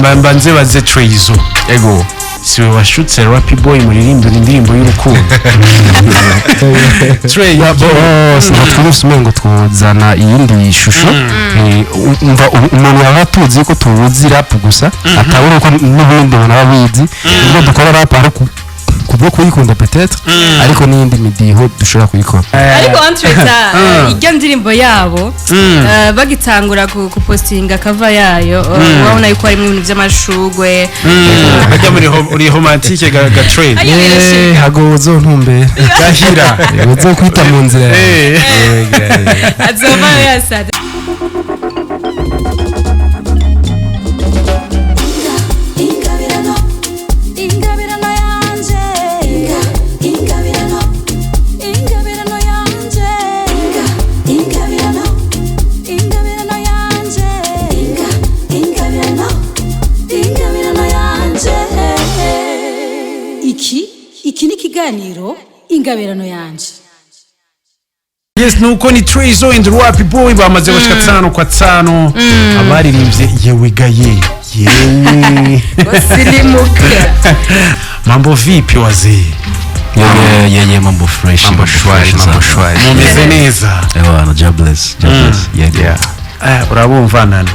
Mbanze baze Trezo. Ego. Siwe washutse Rappy Boy muririmbira indirimbo y'urukundo, Trey? Bose twumvise umengo twuzana iyindi shusho. Umva, umuntu yaba atuzi ko tuzi rap gusa, atabona ko n'ubundi umuntu aba abizi ubwo dukora rap, ari kubwo kuyikunda peut-être, ariko n'iyindi midiho dushobora kuyikora. Ariko entre-temps iryo ndirimbo yabo, bagitangura kupostinga cover yayo, urabona yuko harimo ibintu by'amashugwe. Hajya muri uri romantique ga Trey. Ayo, birashika. Hago uzontumbera. Gahira. Uzokwita mu nzira yawe. Azova yasade. Ingabirano, ingabirano yanje, ingabirano, ingabirano yanje, ingabirano, ingabirano yanje, ingabirano, ingabirano yanje. Iki ni ikiganiro Ingabirano Yanje. Yes, nuko ni Trezo and Rappy Boy bamaze gushika 5 kwa 5, abaririmbye yewe gaye yewe. Silimuka. Mambo vipi, wazee? Yeah, mambo fresh. Mambo shwari, fresh mambo sana. shwari. Mumeze neza? Ewana, God bless, God bless. Yeah. Urabumva nani?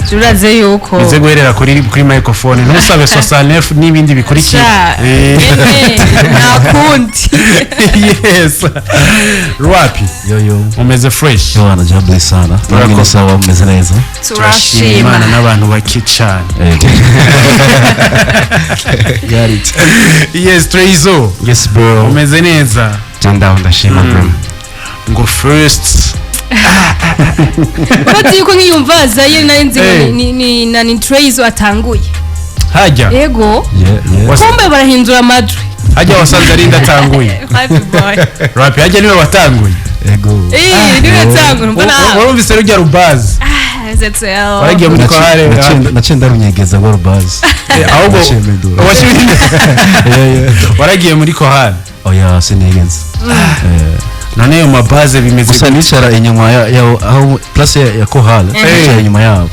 Turaze yuko Nize guherera kuri microphone, ntusabe 69 n'ibindi bikurikira. Sha, ene, nta kundi. Yes, Rappy. Yo yo. Umeze fresh? Ewana, God bless sana. Urakoze. Namwe sawa, mumeze neza? Turashima Turashima. Imana n'abantu bake cyane. Yego. Got it. Yes, Trezo. Yes bro. Umeze neza? Je ndaho, ndashima bro. Ngo first. Uretse yuko nkiyumva Zaire nari nzi ngo ni Trezo atanguye. Hajya. Ego. Yeah. Kumbe barahindura amajwi. Hajya wasanze ari ndatanguye. Happy Boy. Rapi, hajya niwe watanguye? Ego. Eh, niwe yatangura mbona. Warumvise rujya rubazi? Ah, ZL. Waragiye muri korale? Naciye ndarunyegeza ngo rubazi. Ahubwo Naciye mpindura. Waragiye muri korale? Oya, sinigeze. None ayo mabaze bimeze Gusa gute? nicara inyuma ya aho place ya kohale, nicara inyuma yabo.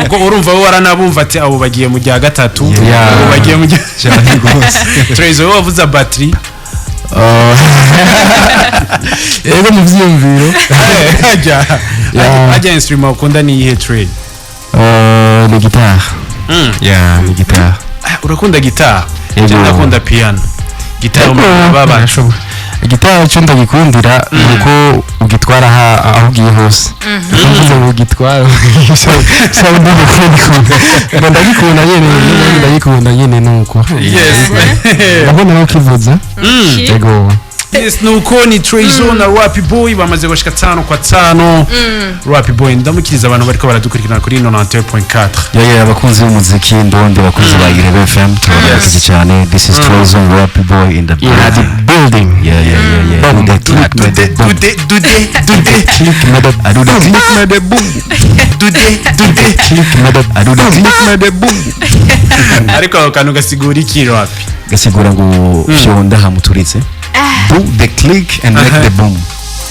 Ubwo urumva bo waranabumva ati abo bagiye mu rya gatatu, Yeah. abo bagiye mu rya Cyane rwose. Trezo, wowe wavuze batterie. Ego, mu vyiyumviro. Hajya Yeah. hajya instrument ukunda ni iyihe, Trey? Ni guitare. Yeah, ni guitare. Ah, urakunda guitar? Yego. Je ndakunda piano, guitar baba. Birashoboka. Gitari icyo ndagikundira ni uko ugitwara aho ugiye hose. Mvuze ngo ugitwara, sawa, ndagikunda, ngo ndagikunda nyene, ndagikunda nyene nuko. Yes. Ndabona nawe ukivuza. Yego. Yes, nuko ni Treyzo na Rappy Boy bamaze gushika 5 kwa 5. Rappy Boy, ndamukiriza abantu bariko baradukurikirana kuri 91.4. Yeah, abakunzi b'umuziki ndondi, abakunzi ba Irebe FM, turabaramukije cyane. This is Trozo and Rappy Boy in the In the building. building. Yeah. Boom. Do the click, Dude, made the boom. dude, dude, dude. Click made I do the click, made the boom. Dude, dude. Click made I do the click, made the boom. Ariko ako kantu gasigura iki, Rappy? Gasigura ngo fyonda hamuturitse. Do the click and make the boom.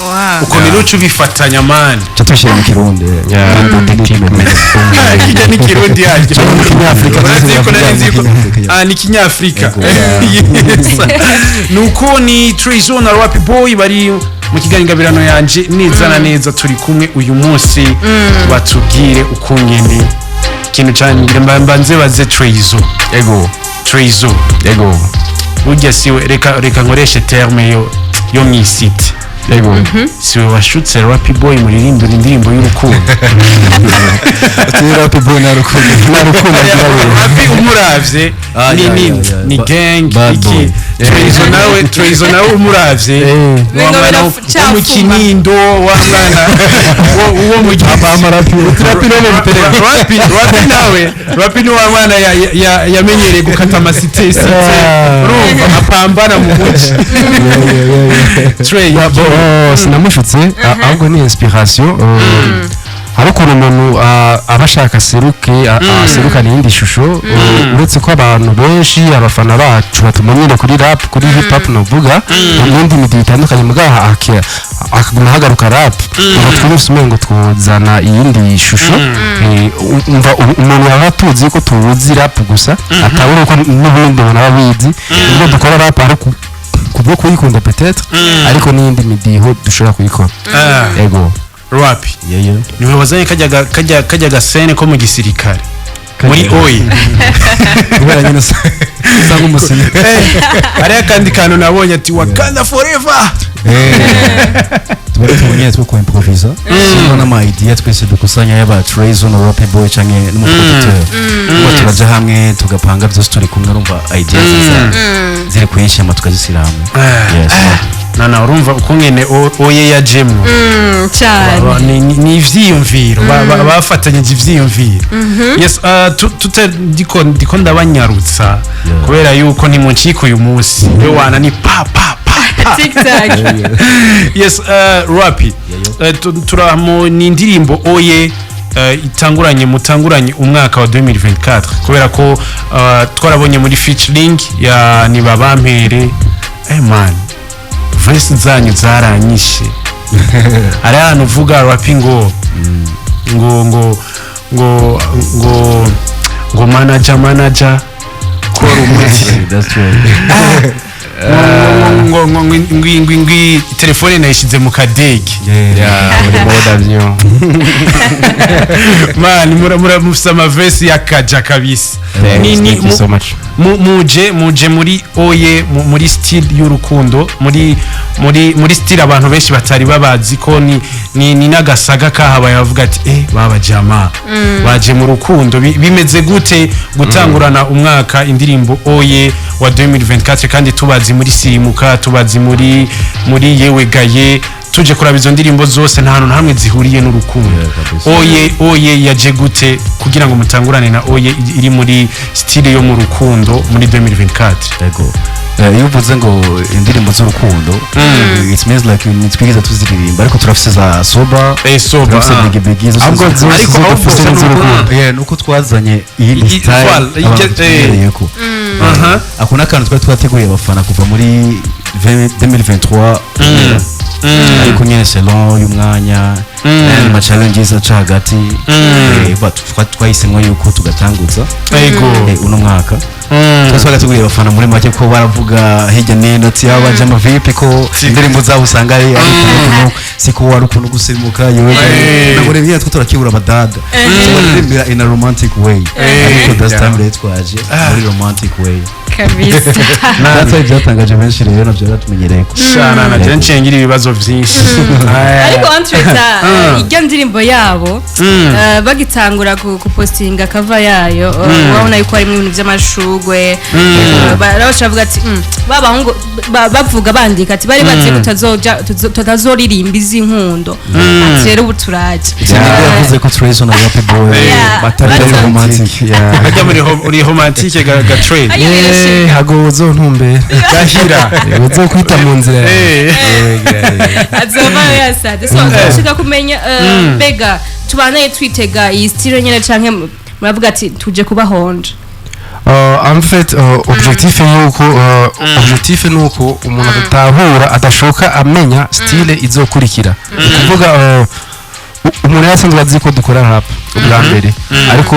Wow. Ukuntu iruca ubifatanya, man. Cyo tubishyira mu Kirundi. Yeah. Do the click, made the boom. Kijya ni Kirundi yajya. Ni Kinyafurika. Urazi ko nari nzi ko Kinyafurika. Ah, ni Kinyafurika. Yego. Yes, nuko ni Treyzo na Rappy Boy bari mu kiganiro Ingabirano Yanje. Neza na neza turi kumwe uyu munsi, batubwire ukungene ikintu cyane. Mbanze baze Treyzo. Ego. Treyzo. Ego. Burya siwe, reka nkoreshe terme yo mw'isite. Ego. Siwe washutse Rappy Boy muririmbira indirimbo y'urukundo? Ati Rappy Boy nta rukundo. Nta rukundo agira we. Rappy umuravye Ah, ni yeah, ni yeah. ni gang. Bad Iki boy. Treyzo nawe umuravye, Eh. wa mwana wo mu Kinindo, wa mwana wo mu Rapi no mu bitereko. Rappy nawe, Rappy ni wa mwana yamenyereye gukata amasite site, urumva apambana mu muci. Trey. Bo, sinamushutse, ahubwo ni inspiration. Hari ukuntu umuntu aba ashaka aseruke, aserukana iyindi shusho, uretse ko abantu benshi, abafana bacu, batumenyere kuri rap, kuri hip hop, novuga mu yindi midi itandukanye, mugaha akaguma hagaruka rap, ngo twumvise umengo twozana iyindi shusho. Umva, umuntu yaba tuzi ko tubuzi rap gusa, atabona ko n'ubundi umuntu aba abizi. Nubwo dukora rap ari kubwo kuyikunda peut-être, ariko n'iyindi midiho dushobora kuyikora. Ego. Rapi, niwe wazanye kajya gasene ko mu gisirikare muri oyi? Kubera nyine usanga umusirikare. Hariho akandi kantu nabonye ati "Wakanda forever". Tuba tubonye two kuimprovisa, sino n'ama idea twese dukusanya, yaba Trayzon na Rappy Boy canke n'umuproducteur, kuba turaja hamwe tugapanga byose turi kumwe. Urumva idea ziza ziri kwinshi, hama tukazishyira hamwe. Yes. Nana, urumva ukungene oye yajemwo? Cyane. Ni ivyiyumviro, bafatanyije ivyiyumviro. Yes, ndiko ndabanyarutsa kubera yuko ntimuncika uyu munsi, we wana ni pa pa pa pa. Tic tac. Yes, Rapi, turamu ni indirimbo oye itanguranye, mutanguranye umwaka wa 2024, kubera ko twarabonye muri featuring ya Nibabampere. Man, verse zanyu zaranyishe. Hari ahantu uvuga, Rapi, ngo manager, manager, kora umuti. That's true. Ngo telefone nayishyize mu kadege. Muri mode avion. Man, mufise amavesi y'akaja kabisa. Thank you so much. Muje muri oye muri style y'urukundo, muri style abantu benshi batari babazi ko ni n'agasaga kahabaye, bavuga ati baba jama baje mu rukundo. Bimeze gute gutangurana umwaka indirimbo oye wa 2024, kandi tubazi muri Sirimuka, tubazi muri Yewe Gaye? Tuje kuraba izo ndirimbo zose, nta hantu na hamwe zihuriye n'urukundo. Yeah, kabisa. Oye yaje gute kugira ngo mutangurane na oye iri muri style yo mu rukundo muri 2024? Yego. Iyo uvuze ngo indirimbo z'urukundo, it means like ntitwigeze tuziririmba, ariko turafise za soba. Soba, turafise ah. bigi bigi zose. Ahubwo zose Ariko zo ahubwo dufise gusa n'iz'urukundo. Yeah, nuko twazanye iyindi style voilà, abantu tumenyereyeko. Ako n'akantu twari twateguriye abafana kuva muri 20 2023, ariko nyene selon y'umwanya n'ayandi ma challenges aca hagati, but twahisemwo yuko tugatanguza uno mwaka. Twese twagateguriye abafana muri make, ko baravuga hirya n'ino ati aba bajama vipi, ko indirimbo zabo usanga ari ukuntu, siko wari ukuntu gusemuka yewe. Ntabwo rero two turakibura abadada tubaririmbira in a romantic way, ariko this time rero twaje muri romantic way. Kabisa. That's why byatangaje benshi rero, nabyo yaratumenyereye ko Shana na je nciye ngira ibibazo vyinshi. Ariko entre-temps, iryo ndirimbo yabo, bagitangura kupostinga cover yayo, urabona yuko harimo ibintu by'amashugwe. Baca bavuga ati ba bahungu bavuga bandika ati bari bazi ko tutazoririmba iz'inkundo, ati rero ubu turaje. Nibwo yavuze ko Trayson na Rappy Boy Yeah, batari romantic, yeah. Bajya muri uri romantique ga train. Ayo, birashika. Hago uzontumbera. Gahira. Uzokwita mu nzira yawe. Azoba yasade. So turashaka kumenya, mbega tubanaye twitega iyi style nyene, canke muravuga ati tuje kubahonja? En fait, objectif yuko objectif nuko umuntu adatahura, adashoka amenya style izokurikira. Ni ukuvuga umuntu yasanzwe azi ko dukora rap ubwa mbere, ariko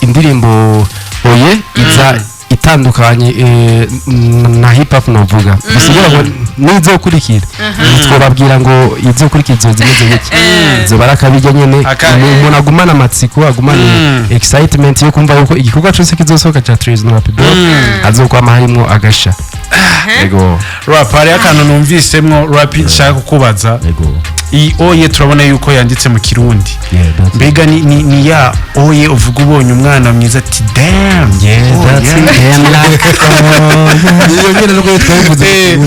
indirimbo oye iza itandukanye na hip hop novuga, bisigura ngo nizokurikira ntitwobabwira ngo izokurikira izo zimeze gutya, izoba ari akabirya nyene. Umuntu agumana amatsiko, agumana excitement yo kumva yuko igikorwa cyose kizosohoka ca Trees no Happy Boy azokwama harimwo agasha. Yego. Rap, hariho akantu numvisemwo, Rap, nshaka kukubaza. Yego. Iyi oye turabona yuko yanditse mu Kirundi. Yeah, that's Mbega ni ya oye uvuga ubonye umwana mwiza ati "Damn"? Yeah, Oh, that's yeah. it. Damn like, oh, Iyo nyene nuko twabivuze.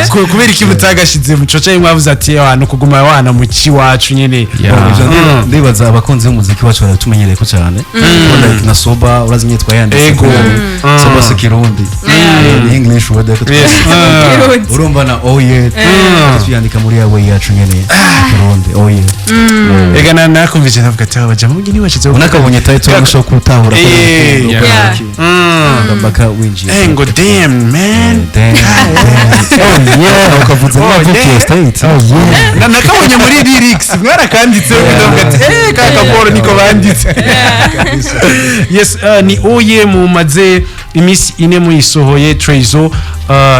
Kubera iki mutagashize mu coca, mwavuze ati abantu kuguma wana mu kiwacu nyene? Yeah. Ivyo ndibaza abakunzi b'umuziki wacu baratumenyereye ko cyane. Kuko like na soba, urazi nyine twayanditse. Ego. Soba si Kirundi. Ni English word, ariko Yes. Kirundi. urumva na oh yeah tuyandika muri ya way yacu nyene. Kirundi oye. Ega nakumvise ndavuga ati aba jamaa mugini washize. Unakabonye title gushobora gutahura ko Eh, Yeah. mpaka winjiye. Ngo damn man. Damn. Oh yeah. Ukavuze Oh, mwavukiye yeah. state. Oh yeah. Nakabonye muri lyrics mwarakanditse, ndavuga ati ka kaporo niko banditse. Yes, ni oye mumaze iminsi 4 muyisohoye. Trezo,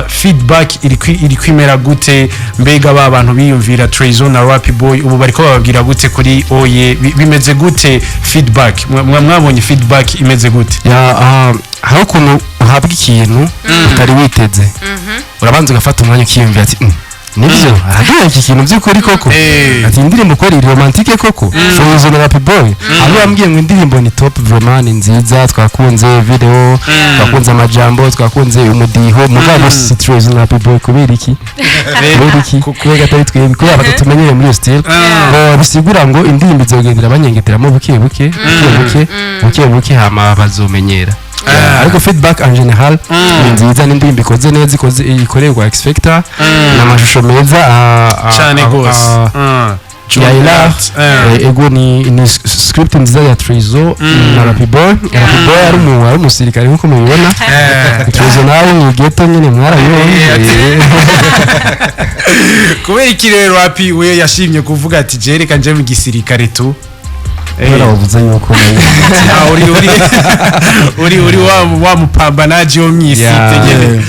feedback iri kwimera gute? Mbega ba bantu biyumvira Trezo na Rappy Boy ubu bariko bababwira gute kuri oye? Bimeze gute feedback? Mwabonye feedback imeze gute? Ya, hari ukuntu uhabwa ikintu utari witeze, urabanza ugafata umwanya ukiyumvira ati: "Nibyo araduha iki kintu by'ukuri koko?" Ati indirimbo ko ari romantique koko, Trezo na Rappy Boy abo bambwiye ngo indirimbo ni top, vraiment ni nziza, twakunze video, twakunze amajambo, twakunze umudiho, mugabo si Trezo na Rappy Boy. Kubera iki? Kubera iki? Kubera atari twebwe, kubera batatumenyereye muri iyo style. Ngo bisigura ngo indirimbo izogendera banyengeteramo buke buke buke buke buke buke, hama bazomenyera. Ariko feedback en général ni nziza, n'indirimbo ikoze neza, ikoze ikorerwa X Factor, n'amashusho meza Cyane gose. Ya Ilar. Ego, ni script nziza ya Trezo na Rappy Boy. Rappy Boy ari umusirikare nkuko mubibona, Trezo nawe mu ghetto nyine mwarabibonye. Kubera iki rero Rappy we yashimye kuvuga ati je reka nje mu gisirikare tu? Kubera bavuze yuko Ah, uri wa mupambanaji wo mw'isi nyene.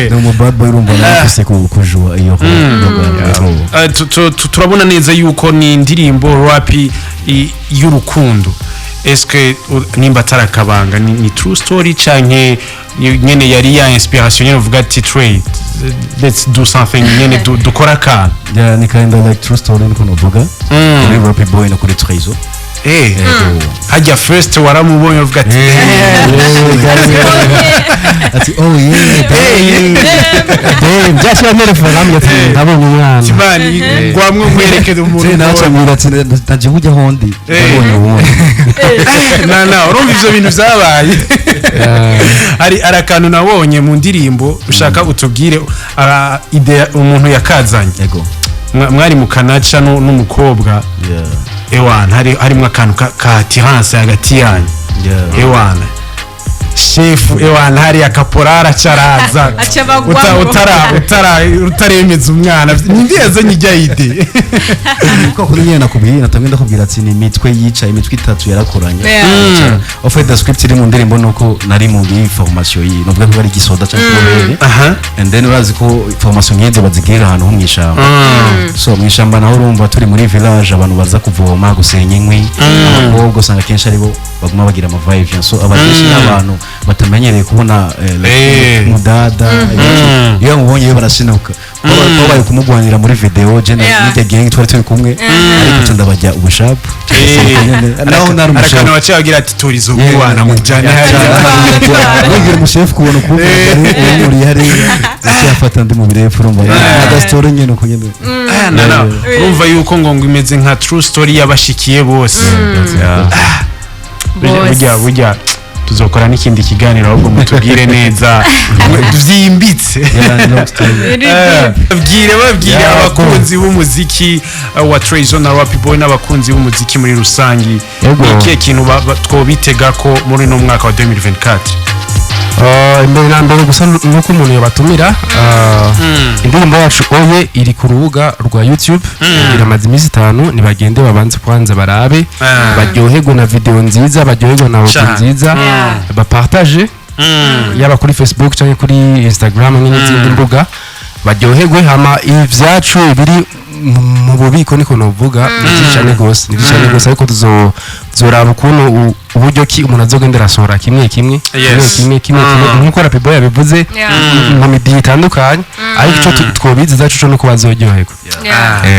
Ni umu bad boy, urumva nawe afise kujua iyo role. Turabona neza yuko ni indirimbo Rappy y'urukundo. Eske nimba atari akabanga, ni true story canke nyene yari ya inspiration nyene uvuga ati trade, let's do something nyene, dukora akantu? Yeah, ni kind of like true story niko novuga kuri Rappy Boy no kuri Trezo. Hajya first waramubonye uvuga ati Ati oh yeah, damn. Damn, byashyira telefone namwe ati ndabonye umwana. Kimani gwamwe mwerekeze umuntu. Je nawe acambwira ati ndaje ujya hondi, ndabonye uwundi. Na urumva ivyo bintu vyabaye, hari akantu nabonye mu ndirimbo ushaka utubwire, idea umuntu yakazanye. Yego. Mwari mu kanaca n'umukobwa. Ewana, harimo akantu ka attirance hagati yanyu. Ewana shefu, ewana hariya kaporara acaraza. Aca bagwamo. Utaremeza umwana, ninde yazanye ijya idée? Kuko kuri nyene nakubwiye, natamwe ndakubwira ati ni imitwe yicaye, imitwe itatu yarakoranye. En fait, the script iri mu ndirimbo nuko nari mu formation yi novuga ko ari gisoda cyangwa ikirobere, and then urazi ko formation nk'izo bazigirira ahantu ho mw'ishamba. So mw'ishamba naho urumva turi muri village, abantu baza kuvoma, gusenya inkwi, abakobwa usanga kenshi aribo baguma bagira ama va-et-vient. So abakenshi n'abantu batamenyereye kubona like, umudada iyo bamubonye iyo barashinuka. Babaye kumugwanira muri video je n'irya gang twari turi kumwe, ariko nca ndabajya ubushapu naho nari Hari akantu umushefu. waciye wagira ati turizo kuwana mujyane hariya. Nibwira umushefu kubona ukuboko uri hariya, yaciye afata ndi mu birefu, urumva agasitore nyene uko nyene. Ah, na urumva yuko ngo imeze nka true story y'abashikiye bose. Bose. Burya tuzokora n'ikindi kiganiro ahubwo mutubwire neza byimbitse. Yeah, ni long story. Biri Babwire abakunzi b'umuziki wa Trezo na Rappy Boy n'abakunzi b'umuziki muri rusangi. Yego. Ni ikihe kintu twobitega ko muri uno mwaka wa 2024? Imbere na mbere gusa nuko umuntu yabatumira, indirimbo yacu oye iri ku rubuga rwa YouTube, iramaze iminsi 5. Nibagende babanze kwanza barabe, baryoherwe na video nziza, baryoherwe na audio nziza, bapartage yaba kuri Facebook cyangwa kuri Instagram hamwe n'izindi mbuga, baryoherwe. Hama ibyacu biri mu bubiko, niko novuga, ni byinshi cyane rwose, ni byinshi cyane rwose, ariko tuzoraba ukuntu uburyo ki umuntu azogenda arasohora kimwe kimwe kimwe kimwe kimwe kimwe, nk'uko Rappy Boy yabivuze, mu midiho itandukanye. Ariko icyo twobizeza cyo nuko bazoryoherwa.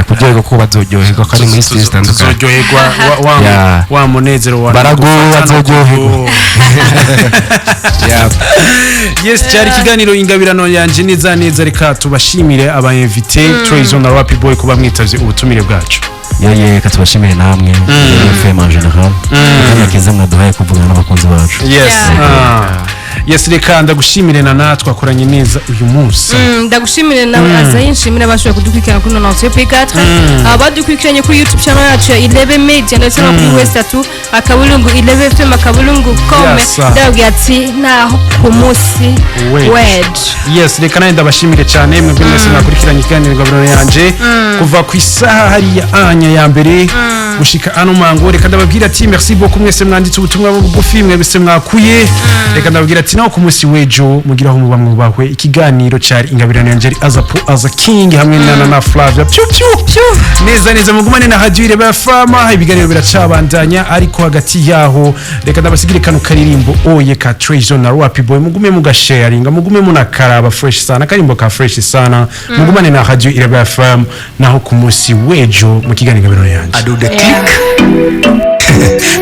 Kuryoherwa kuko bazoryoherwa kandi muri style zitandukanye. Tuzoryoherwa wa, wa munezero wa Baragowe, gufata no bazoryoherwa. Yes, cyari ikiganiro ingabirano yanje neza neza. Reka tubashimire aba invité Trezo na Rappy Boy kuba mwitavye ubutumire bwacu. Yeye, reka tubashimire namwe FM en général, akanya keza mwaduhaye kuvugana n'abakunzi bacu. Yes. Yeah. Yes, reka ndagushimire na twakoranye neza uyu munsi. Ndagushimire nawe azayi, nshimire abashoboye kudukurikirana kuri 98.4, abadukurikiranye kuri YouTube channel yacu ya 11 Media, ndetse no kuri w3.11fm.com. Yes. Ndababwira ati naho ku munsi W'ejo. w'ejo. Yes, reka nawe ndabashimire cyane mwebwe mwese mwakurikiranye ikiganiro Ingabirano yanje kuva ku isaha hariya anya ya mbere gushika ano mango. Reka ndababwira ati merci beaucoup mwese mwanditse ubutumwa bugufi, mwebese mwakuye. Reka ndababwira ati naho ku munsi w'ejo, mugira aho muba mwubahwe. Ikiganiro cyari Ingabirano yanje, ari Azapu Aza King hamwe na Flavia Pyu pyu. Neza neza, mugumane na Radio Ireba Fama, ibiganiro biracabandanya. Ariko hagati yaho reka ndabasigire kano karirimbo Oye ka Treasure na Rappy Boy, mugume mugasharinga, mugume munakaraba fresh sana, karimbo ka fresh sana. Mugumane na Radio Ireba FM, naho ku munsi w'ejo mu kiganiro Ingabirano yanje. I do the click,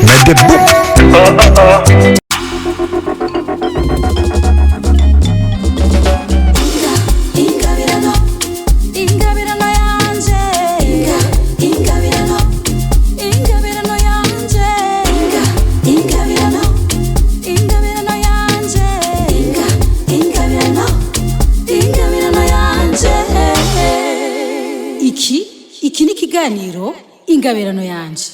not the boom. Ingabirano, ingabirano yanje. Ingabirano, ingabirano yanje. Ingabirano, ingabirano yanje. Ingabirano, ingabirano yanje. Iki ni ikiganiro Ingabirano yanje.